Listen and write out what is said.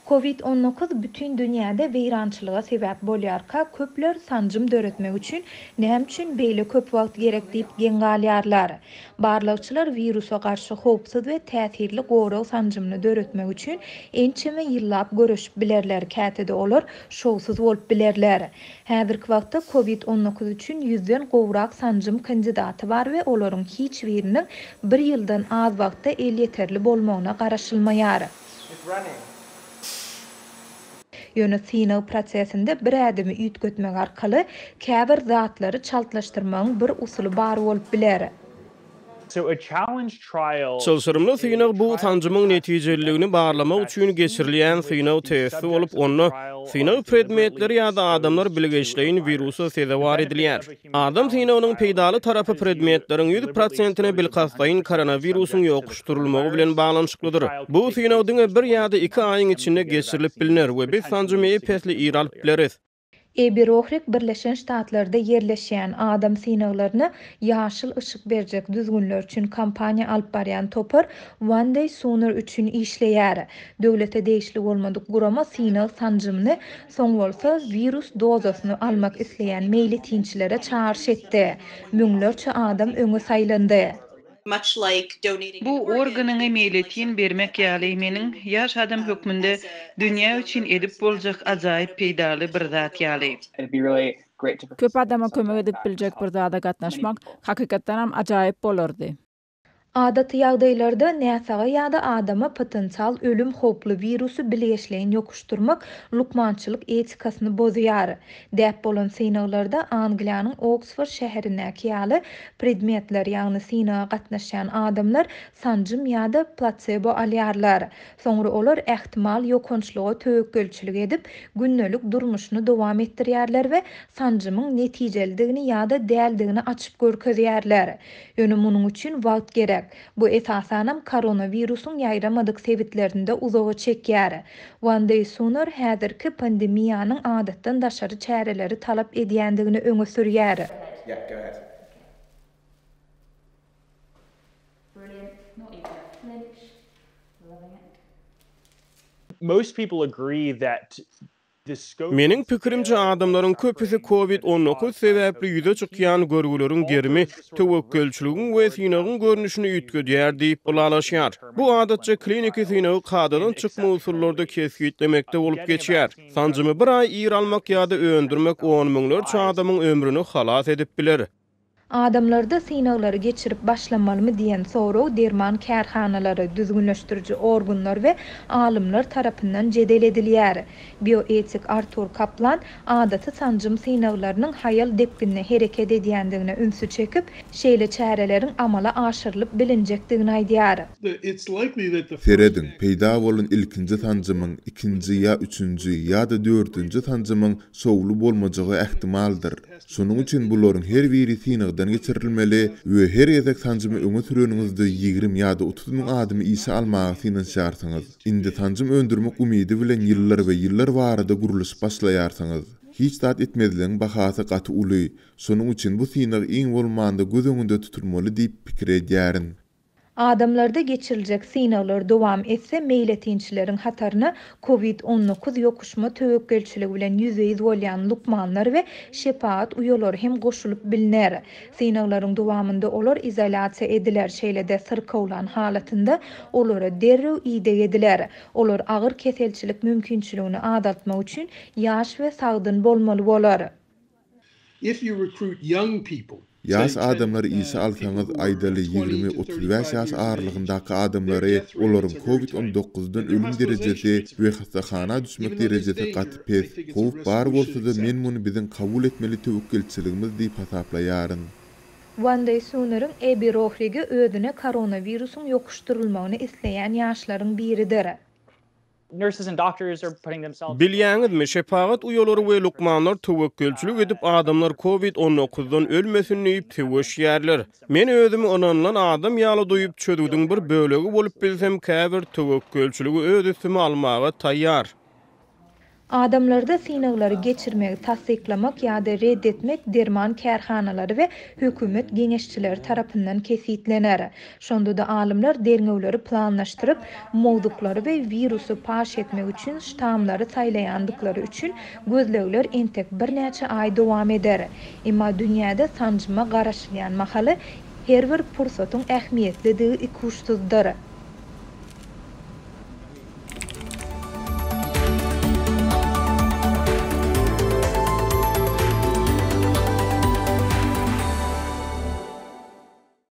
Covid 19 bütin dünýäde weýrançylyga sebäp bolýarka, köpler sanjym döretmek üçin näme üçin beýle köp wagt gerek diýip geň galýarlar. Barlagçylar wirusa garşy howpsuz we täsirli gorag sanjymyny döretmek üçin ençeme ýyllap göreşip bilerler, käte-de olar şowsuz bolup bilerler. Häzirki wagtda Covid 19 üçin ýüzden gowrak sanjym kandidaty bar we olaryň hiç biriniň bir ýyldan az wagtda elýeterli bolmagyna garaşylmaýar. Ýöne synag prosesinde bir ädimi üýtgetmek arkaly käbir zatlary çaltlaşdyrmagyň bir usuly bar bolup biler. Çylşyrymly synag bu sanjymyň netijeliligini barlamak üçin geçirilýän synag testi bolup, onda synag predmetleri ýa-da adamlar bilgeşleýin wirusa sezewar edilýär. Adam synagynyň peýdaly tarapy predmetleriň ýüz prosentine bilkastlaýyn koronawirusyň ýokuşdyrylmagy bilen baglanyşyklydyr. Bu synag diňe bir ýa-da iki aýyň içinde geçirilip bilner we biz sanjymy ep-esli ir alyp bileris. Ebi Rohrik Birleşen Ştatlarda ýerleşýän adam synaglaryna ýaşyl yşyk berjek düzgünler üçin kampaniýa alyp barýan topar One Day Sooner üçin işleýär. Döwlete degişli bolmadyk gurama synag sanjymyny Soň bolsa wirus dozasyny almak isleýän meýletinçilere çagyryş etdi. Müňlerçe adam öňe saýlandy. Bu organyňy meýletin bermek ýaly meniň ýaş adam hökmünde dünýä üçin edip boljak ajaýyp peýdaly bir zat ýaly. Köp adama kömek edip biljek bir zada gatnaşmak hakykatdanam ajaýyp bolardy. Adaty ýagdaýlarda näsaga ýa-da adama potensial ölüm howply wirusy bilgeşleýin ýokuşdyrmak lukmançylyk etikasyny bozýar. Däp bolan synaglarda Angliýanyň Oksford şäherindäki ýaly predmetler, ýagny synaga gatnaşýan adamlar sanjym ýa-da platsebo alýarlar. Soňra olar ähtimal ýokançlyga töwekgelçilik edip, gündelik durmuşyny dowam etdirýärler we sanjymyň netijelidigini ýa-da däldigini açyp görkezýärler. Ýöne munuň üçin wagt gerek. Bu esasanam koronawirusyň ýaýramadyk sebitlerinde uzaga çekýär. One Day Sooner häzirki pandemiýanyň adatdan daşary çäreleri talap edýändigini öňe sürýär. Most people agree that Meniň pikirimçe, adamlaryň köpüsi Covid 19 sebäpli ýüze çykýan görgüleriň gerimi töwekgelçiligiň we synagyň görnüşini üýtgedýär diýip ylalaşýar. Bu adatça kliniki synagy kadadan çykma usullarda kesgitlemekde bolup geçýär. Sanjymy bir aý ir almak ýa-da öndürmek on müňlerçe adamyň ömrüni halas edip biler. Adamlarda synaglary geçirip başlamalymy diýen sorag derman kärhanalary, düzgünleşdiriji organlar we alymlar tarapyndan jedel edilýär. Bioetik Artur Kaplan adaty sanjym synaglarynyň haýal depginde hereket edýändigine ünsi çekip, şeýle çäreleriň amala aşyrylyp bilinjekdigini aýdýar. Serediň, peýda bolan ilkinji sanjymyň ikinji ýa üçünji ýa-da dördünji sanjymyň şowly bolmajagy ähtimaldyr. Şonuň üçin bularyň her biri synagdan geçirilmeli we her gezek sanjymy öňe süreniňizde 20 ýa-da 30 müň adamy işe almaga synanyşýarsyňyz. Indi sanjym öndürmek umydy bilen ýyllar we ýyllar barada gürleşip başlaýarsyňyz. Hiç zat etmezligiň bahasy gaty uly. Şonuň üçin bu synag iň bolmanda göz öňünde tutulmaly diýip pikir edýärin. Adamlarda geçiriljek synaglar dowam etse, meýletinçileriň hataryna Covid 19 ýokuşma töwekgelçiligi bilen ýüzbe-ýüz bolýan lukmanlar we şepagat uýalary hem goşulyp bilner. Synaglaryň dowamynda olar izolýasiýa ediler, şeýle-de syrkawlan halatynda olara derrew ideg ediler. Olar agyr keselçilik mümkinçiligini azaltmak üçin ýaş we sagdyn bolmaly bolar. Ýaş adamlary işe alsaňyz, aýdaly, 20, 35 ýaş aralygyndaky adamlary, olaryň covid 19-dan ölüm derejesi we hassahana düşmek derejesi gaty pes. Howp bar bolsa-da, men muny biziň kabul etmeli töwekgelçiligimiz diýip hasaplaýaryn. One Day Sooner-iň Ebi Rohrigi özüne koronawirusyň ýokuşdyrylmagyny isleýän ýaşlaryň biridir. Bilýäňizmi, şepagat uýalary we lukmanlar töwekgelçilik edip, adamlar covid 19-dan ölmesin diýip söweşýärler. Men özümi ynanylan adam ýaly duýup, çözgüdiň bir bölegi bolup bilsem, käbir töwekgelçiligi öz üstüme almaga taýýar. Adamlarda synaglary geçirmegi tassyklamak ýa-da ret etmek derman kärhanalary we hökümet geňeşçileri tarapyndan kesgitlener. Şonda-da alymlar derňewleri planlaşdyryp, mowzuklary we wirusy paş etmek üçin ştamlary saýlaýandyklary üçin gözlegler entek birnäçe aý dowam eder. Emma dünýäde sanjyma garaşylýan mahaly her bir pursatyň ähmiýetlidigi ikuçsuzdyr.